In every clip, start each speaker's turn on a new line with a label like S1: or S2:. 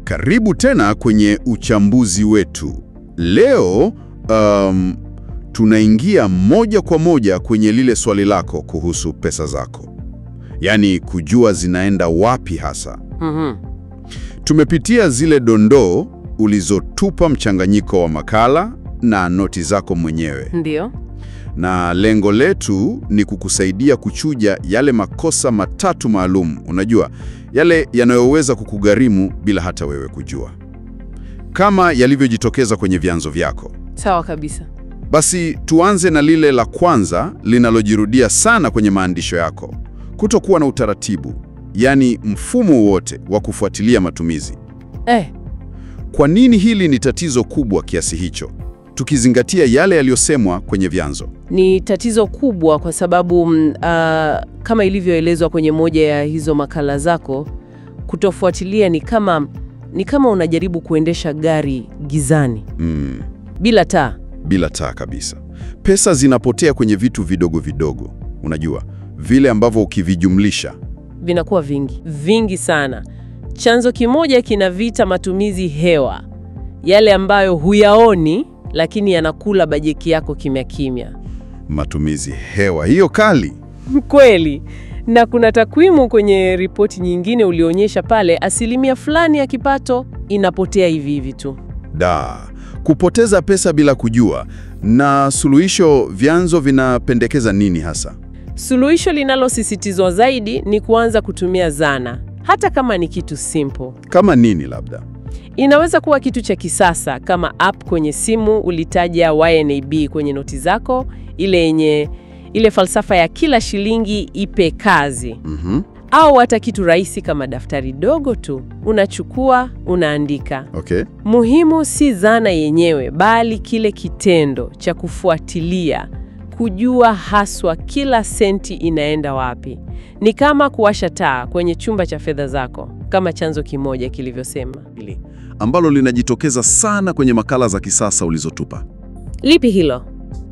S1: Karibu tena kwenye uchambuzi wetu. Leo tunaingia moja kwa moja kwenye lile swali lako kuhusu pesa zako, yaani kujua zinaenda wapi hasa. Tumepitia zile dondoo ulizotupa, mchanganyiko wa makala na noti zako mwenyewe.
S2: Ndio.
S1: Na lengo letu ni kukusaidia kuchuja yale makosa matatu maalum, unajua, yale yanayoweza kukugharimu bila hata wewe kujua, kama yalivyojitokeza kwenye vyanzo vyako.
S2: Sawa kabisa.
S1: Basi tuanze na lile la kwanza linalojirudia sana kwenye maandisho yako, kutokuwa na utaratibu, yaani mfumo wote wa kufuatilia matumizi. Kwa nini hili ni tatizo kubwa kiasi hicho, tukizingatia yale yaliyosemwa kwenye vyanzo?
S2: Ni tatizo kubwa kwa sababu kama ilivyoelezwa kwenye moja ya hizo makala zako, kutofuatilia ni kama unajaribu kuendesha gari gizani bila taa.
S1: Bila taa kabisa. Pesa zinapotea kwenye vitu vidogo vidogo, unajua, vile ambavyo ukivijumlisha
S2: Vinakuwa vingi vingi sana. Chanzo kimoja kinaviita matumizi hewa, yale ambayo huyaoni lakini yanakula bajeti yako kimya kimya.
S1: Matumizi hewa, hiyo kali.
S2: Kweli. Na kuna takwimu kwenye ripoti nyingine ulionyesha pale, asilimia fulani ya kipato inapotea hivi hivi tu.
S1: Da, kupoteza pesa bila kujua. Na suluhisho, vyanzo vinapendekeza nini hasa?
S2: Suluhisho linalosisitizwa zaidi ni kuanza kutumia zana, hata kama ni kitu simple.
S1: Kama nini labda?
S2: Inaweza kuwa kitu cha kisasa kama app kwenye simu. Ulitaja YNAB kwenye noti zako, ile yenye ile falsafa ya kila shilingi ipe kazi. Au hata kitu rahisi kama daftari dogo tu, unachukua, unaandika. Muhimu si zana yenyewe, bali kile kitendo cha kufuatilia, kujua haswa kila senti inaenda wapi. Ni kama kuwasha taa kwenye chumba cha fedha zako, kama chanzo kimoja kilivyosema.
S3: Ambalo linajitokeza sana kwenye makala za kisasa ulizotupa.
S2: Lipi hilo?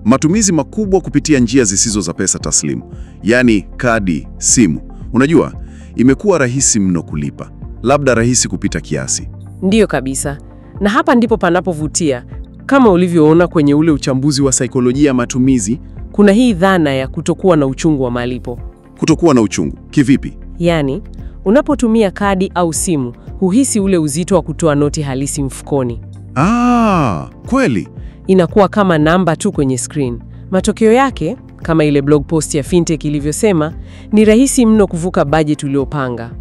S3: Matumizi makubwa kupitia njia zisizo za pesa taslimu, yaani kadi, simu. Unajua, imekuwa rahisi mno kulipa, labda rahisi kupita kiasi.
S2: Ndiyo kabisa. Na hapa ndipo panapovutia. Kama ulivyoona kwenye ule uchambuzi wa saikolojia ya matumizi, kuna hii dhana ya kutokuwa na uchungu wa malipo.
S3: Kutokuwa na uchungu kivipi?
S2: Yaani, unapotumia kadi au simu, huhisi ule uzito wa kutoa noti halisi mfukoni.
S3: Ah, kweli.
S2: Inakuwa kama namba tu kwenye screen. Matokeo yake, kama ile blog post ya fintech ilivyosema, ni rahisi mno kuvuka budget uliopanga.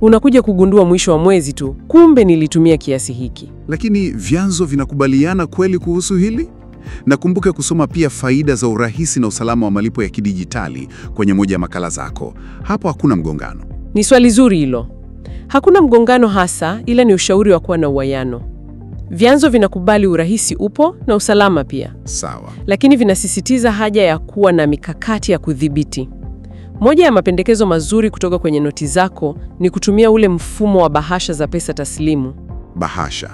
S2: Unakuja kugundua mwisho wa mwezi tu, kumbe nilitumia kiasi hiki.
S3: Lakini vyanzo vinakubaliana kweli kuhusu hili? Nakumbuka kusoma pia faida za urahisi na usalama wa malipo ya kidijitali kwenye moja ya makala zako. Hapo hakuna mgongano?
S2: Ni swali zuri hilo. Hakuna mgongano hasa, ila ni ushauri wa kuwa na uwiano. Vyanzo vinakubali urahisi upo na usalama pia, lakini vinasisitiza haja ya kuwa na mikakati ya kudhibiti. Moja ya mapendekezo mazuri kutoka kwenye noti zako ni kutumia ule mfumo wa bahasha za pesa taslimu.
S3: Bahasha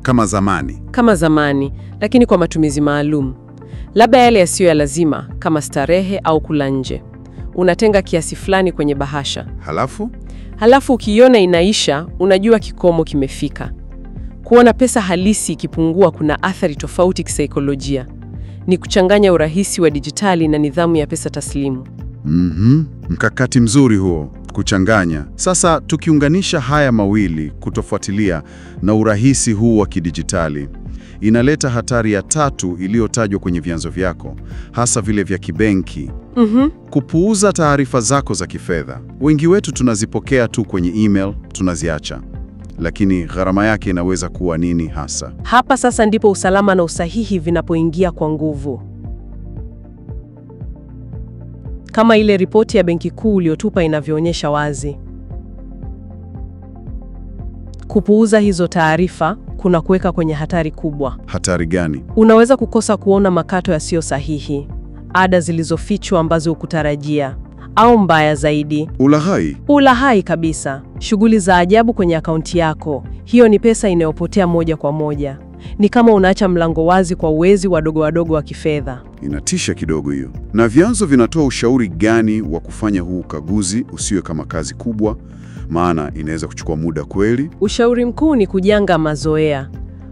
S3: kama zamani.
S2: Kama zamani, lakini kwa matumizi maalum, labda yale yasiyo ya lazima kama starehe au kula nje. Unatenga kiasi fulani kwenye bahasha.
S3: Halafu?
S2: Halafu ukiiona inaisha, unajua kikomo kimefika. Kuona pesa halisi ikipungua kuna athari tofauti kisaikolojia. Ni kuchanganya urahisi wa dijitali na nidhamu ya pesa taslimu.
S3: Mkakati mzuri huo, kuchanganya. Sasa tukiunganisha haya mawili, kutofuatilia na urahisi huu wa kidijitali, inaleta hatari ya tatu iliyotajwa kwenye vyanzo vyako, hasa vile vya kibenki. Kupuuza taarifa zako za kifedha. Wengi wetu tunazipokea tu kwenye email, tunaziacha. Lakini gharama yake inaweza kuwa nini hasa?
S2: Hapa sasa ndipo usalama na usahihi vinapoingia kwa nguvu. Kama ile ripoti ya Benki Kuu uliotupa inavyoonyesha wazi. Kupuuza hizo taarifa kuna kuweka kwenye hatari kubwa.
S3: Hatari gani?
S2: Unaweza kukosa kuona makato yasiyo sahihi, ada zilizofichwa ambazo hukutarajia, au mbaya zaidi,
S3: Ulaghai.
S2: Ulaghai kabisa, shughuli za ajabu kwenye akaunti yako. Hiyo ni pesa inayopotea moja kwa moja. Ni kama unaacha mlango wazi kwa wezi wadogo wadogo wa kifedha.
S3: Inatisha kidogo hiyo. Na vyanzo vinatoa ushauri gani wa kufanya huu ukaguzi usiwe kama kazi kubwa?
S1: Maana inaweza kuchukua muda kweli.
S2: Ushauri mkuu ni kujenga mazoea.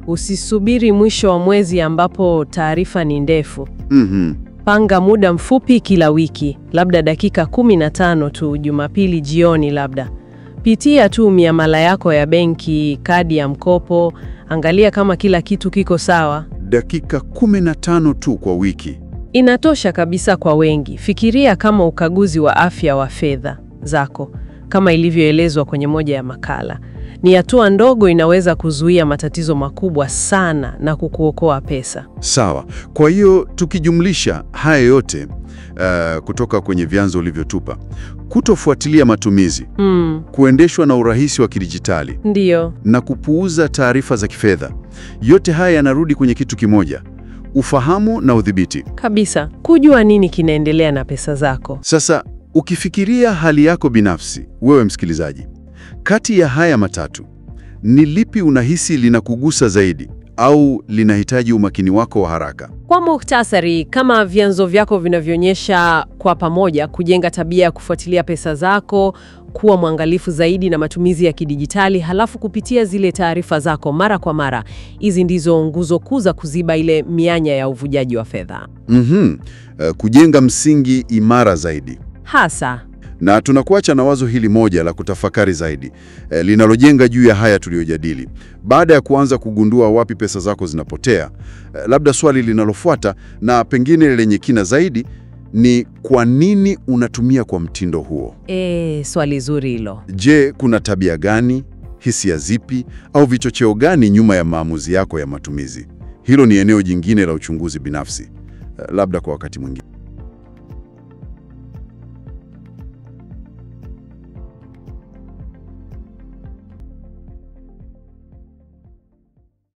S2: Usisubiri mwisho wa mwezi ambapo taarifa ni ndefu. Panga muda mfupi kila wiki, labda dakika 15 tu, Jumapili jioni labda. Pitia tu miamala yako ya benki, kadi ya mkopo, angalia kama kila kitu kiko sawa.
S1: Dakika 15 tu kwa wiki.
S2: Inatosha kabisa kwa wengi. Fikiria kama ukaguzi wa afya wa fedha zako, kama ilivyoelezwa kwenye moja ya makala. Ni hatua ndogo inaweza kuzuia matatizo makubwa sana na kukuokoa pesa.
S1: Sawa. Kwa hiyo tukijumlisha haya yote kutoka kwenye vyanzo ulivyotupa, kutofuatilia matumizi, kuendeshwa na urahisi wa kidijitali,
S2: Ndiyo.
S1: na kupuuza taarifa za kifedha, yote haya yanarudi kwenye kitu kimoja: ufahamu na udhibiti.
S2: Kabisa. Kujua nini kinaendelea na pesa zako.
S1: Sasa ukifikiria hali yako binafsi, wewe msikilizaji, kati ya haya matatu, ni lipi unahisi linakugusa zaidi au linahitaji umakini wako wa haraka?
S2: Kwa muhtasari, kama vyanzo vyako vinavyoonyesha, kwa pamoja, kujenga tabia ya kufuatilia pesa zako, kuwa mwangalifu zaidi na matumizi ya kidijitali, halafu kupitia zile taarifa zako mara kwa mara, hizi ndizo nguzo kuu za kuziba ile mianya ya uvujaji wa fedha.
S1: Kujenga msingi imara zaidi.
S2: Hasa.
S1: Na tunakuacha na wazo hili moja la kutafakari zaidi, linalojenga juu ya haya tuliyojadili. Baada ya kuanza kugundua wapi pesa zako zinapotea, labda swali linalofuata na pengine lenye kina zaidi ni kwa nini unatumia kwa mtindo huo?
S2: Swali zuri hilo.
S1: Je, kuna tabia gani, hisia zipi au vichocheo gani nyuma ya maamuzi yako ya matumizi? Hilo ni eneo jingine la uchunguzi binafsi, labda kwa wakati mwingine.